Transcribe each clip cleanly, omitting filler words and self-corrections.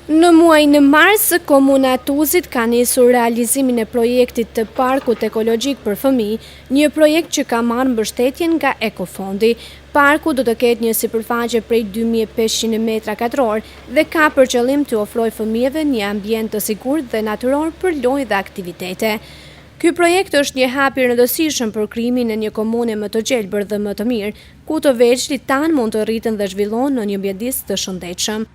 Në muajin mars, Komuna e Tuzit ka nisur realizimin e projektit të Parkut Ekologjik për Fëmijë, një projekt që ka marrë mbështetjen nga Ekofondi. Parku do të ketë një sipërfaqe prej 2500 metra katror dhe ka për qëllim t'u ofrojë fëmijëve një ambient të sigurt dhe natyror për lojë dhe aktivitete. Ky projekt është një hap i rëndësishëm për krijimin e një komune më të gjelbër dhe më të mirë, ku të vegjlit tanë mund të rriten dhe zhvillohen në një mjedis të shëndetshëm.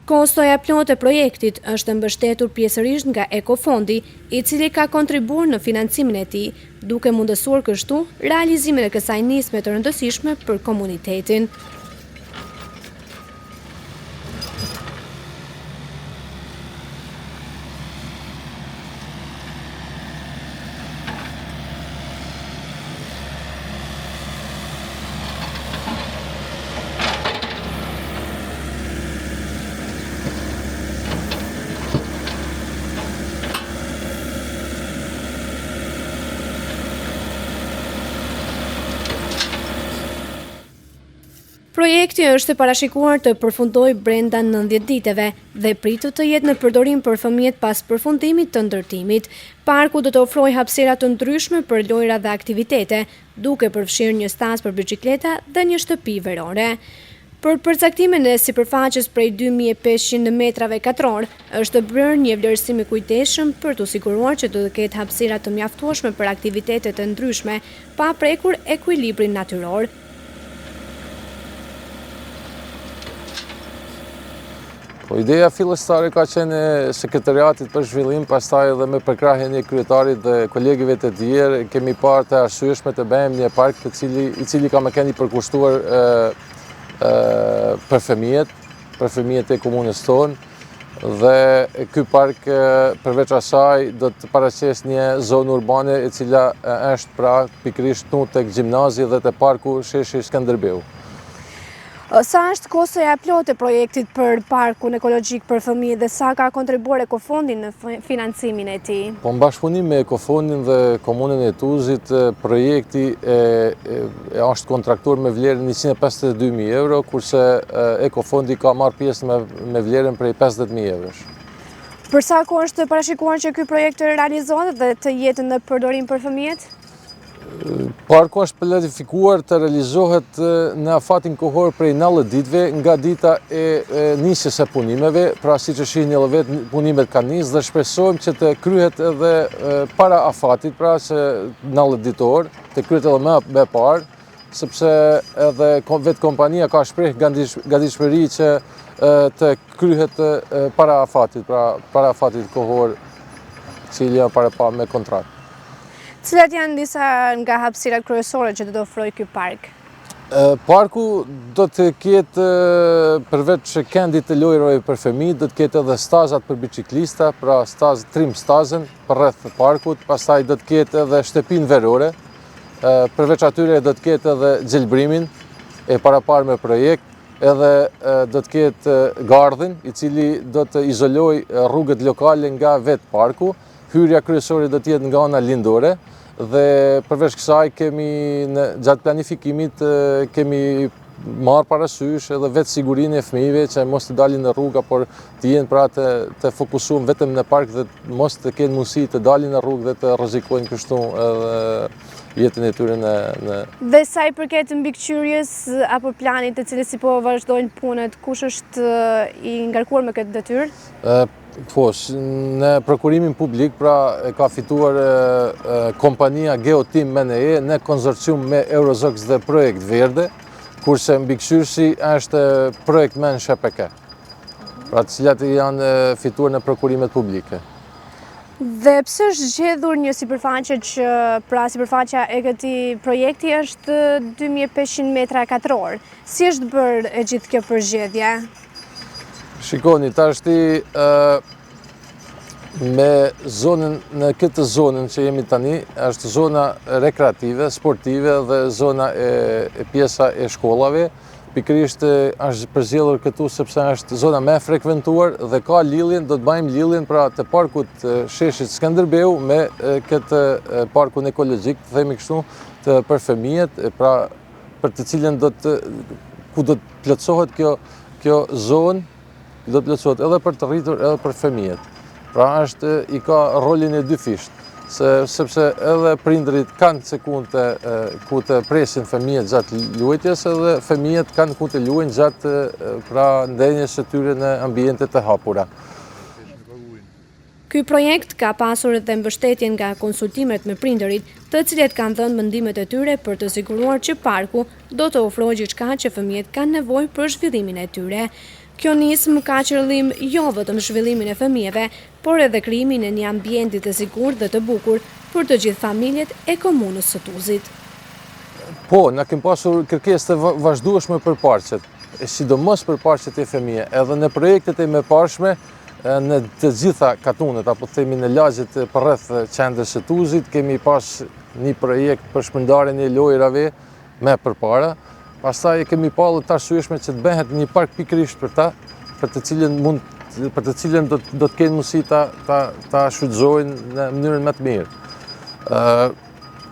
Kostoja e plotë e projektit është mbështetur pjesërisht nga Ekofondi, i cili ka kontribuar në financimin e tij, duke mundësuar kështu realizimin e kësaj nisme të rëndësishme për komunitetin. Projekti është parashikuar të përfundojë brenda 90 ditëve dhe pritet të jetë në përdorim për fëmijët pas përfundimit të ndërtimit. Parku do të ofrojë hapësira të ndryshme për lojra dhe aktivitete, duke përfshirë një stazë për biçikleta dhe një shtëpi verore. Për përcaktimin e sipërfaqes prej 2500 metrave katror, është bërë një vlerësim i kujdesshëm për t'u siguruar që do të ketë hapësira të mjaftueshme për aktivitete të ndryshme, pa prekur ekuilibrin natyror. Po ideja fillestare ka qenë e sekretariatit për zhvillim, pastaj edhe me përkrahjen e kryetarit dhe kolegëve të tjerë, kemi parë të arsyeshme të bëjmë një park të cili, i cili ka me qenë i përkushtuar e, e, për fëmijët, për fëmijët e komunës tonë, dhe ky park përveç asaj do të paraqesë një zonë urbane e cila është pra pikërisht këtu tek gjimnazi dhe te parku Sheshi Skënderbeu. Sa është kostoja e plotë e projektit për parkun ekologjik për fëmijë dhe sa ka kontribuar Ekofondi në financimin e tij? Po në bashkëpunim me Ekofondin dhe Komunën e Tuzit, projekti e, e, e është kontraktuar me vlerën 152.000 euro, kurse Ekofondi ka marrë pjesë me, me vlerën prej 50.000 eurosh. Për sa kohë është parashikuar që ky projekt të realizohet dhe të jetë në përdorim për fëmijët? Parku është planifikuar të realizohet në afatin kohor prej 90 ditëve nga dita e nisjes së punimeve, pra siç e shihni edhe vetë punimet kanë nisë dhe shpresojmë që të kryhet edhe para afatit, pra se 90 ditor, të kryhet edhe më, më parë, sepse edhe vetë kompania ka shpreh gatishmëri që të kryhet para afatit, pra para afatit kohor që i janë parapa me kontratë. Cilat janë disa nga hapësirat kryesore që do të ofrojë ky park? Parku do të ketë përveç kendit të lojrave për fëmijë, do të ketë edhe stazat për biciklista, pra staz, trim stazën përreth parkut, pastaj do të ketë edhe shtëpinë verore, përveç atyre do të ketë edhe gjelbrimin e paraparë me projekt, edhe do të ketë gardhin, i cili do të izolojë rrugët lokale nga vetë parku, Hyrja kryesore do të jetë nga ana lindore dhe përveç kësaj kemi në gjatë planifikimit kemi marrë parasysh edhe vetë sigurinë e fëmijëve që mos të dalin në rrugë, por të jenë pra të, të fokusuar vetëm në park dhe mos të kenë mundësi të dalin në rrugë dhe të rrezikojnë kështu edhe jetën e tyre në në Dhe sa i përket mbikëqyrjes apo planit të cilës si po vazhdojnë punët, kush është i ngarkuar me këtë detyrë? Po, në prokurimin publik, pra e ka fituar kompania Geoteam MNE në konsorcium me Eurozox dhe Projekt Verde, kurse mbikëqyrësi është Projekt Men SHPK, pra të cilat janë fituar në prokurimet publike. Dhe pse është zgjedhur një sipërfaqe që, pra sipërfaqja e këtij projekti është 2500 metra katror? Si është bërë e gjithë kjo përzgjedhje? Shikoni, tashti me zonën, në këtë zonën që jemi tani, është zona rekreative, sportive dhe zona e, e pjesa e shkollave. Pikërisht është përzgjedhur këtu sepse është zona më e frekuentuar dhe ka lidhjen, do të bëjmë lidhjen pra të parkut sheshit Skënderbeu me këtë parkun ekologjik, të themi kështu, të për fëmijët, pra për të cilën do të ku do të plotësohet kjo kjo zonë. do të plotësohet edhe për të rritur edhe për fëmijët. Pra është i ka rolin e dyfishtë, se, sepse edhe prindërit kanë sekundë ku të presin fëmijët gjatë luajtjes edhe fëmijët kanë ku të luajnë gjatë pra ndenjes së tyre në ambiente të hapura. Ky projekt ka pasur edhe mbështetjen nga konsultimet me prindërit, të cilët kanë dhënë mendimet e tyre për të siguruar që parku do të ofrojë gjithçka që fëmijët kanë nevojë për zhvillimin e tyre. Kjo nismë ka qëllim jo vetëm zhvillimin e fëmijëve, por edhe krijimin e një ambienti të sigurt dhe të bukur për të gjithë familjet e komunës së Tuzit. Po, na kemi pasur kërkesë të vazhdueshme për parqet, e sidomos për parqet e fëmijëve. Edhe në projektet e mëparshme, në të gjitha katunet, apo të themi në lagjet përreth qendrës së Tuzit, kemi pas një projekt për shpërndarjen e lojrave me përpara, pastaj e kemi pa dhe të arsyeshme që të bëhet një park pikërisht për ta, për të cilën mund për të cilën do, do të kenë mundësi ta, ta, ta shfrytëzojnë në mënyrën më të mirë. Ë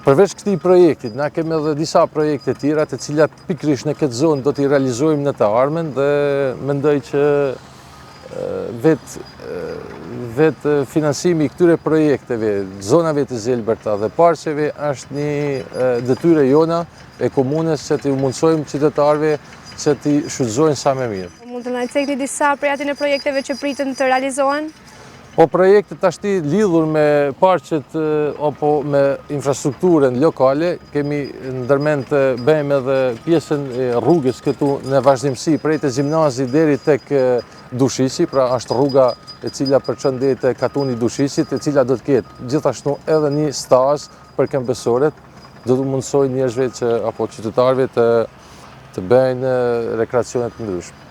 përveç këtij projektit, na kemi edhe disa projekte tjera të cilat pikërisht në këtë zonë do t'i realizojmë në të ardhmen dhe mendoj që vetë vetë financimi i këtyre projekteve, zonave të gjelbërta dhe parqeve është një detyrë e jona e komunës që t'i mundësojmë qytetarëve që t'i shfrytëzojnë sa më mirë. Mund të na cekni disa prej atyre projekteve që priten të realizohen? Po projektet tashti lidhur me parqet apo me infrastrukturën lokale, kemi ndërmend të bëjmë edhe pjesën e rrugës këtu në vazhdimësi prej te gjimnazi deri tek Dushiqi, pra është rruga e cila përçon deri te katuni i Dushiqit, e cila do të ketë gjithashtu edhe një stazë për këmbësorët, do t'u mundësojë njerëzve që apo qytetarëve të të bëjnë rekreacione të ndryshme.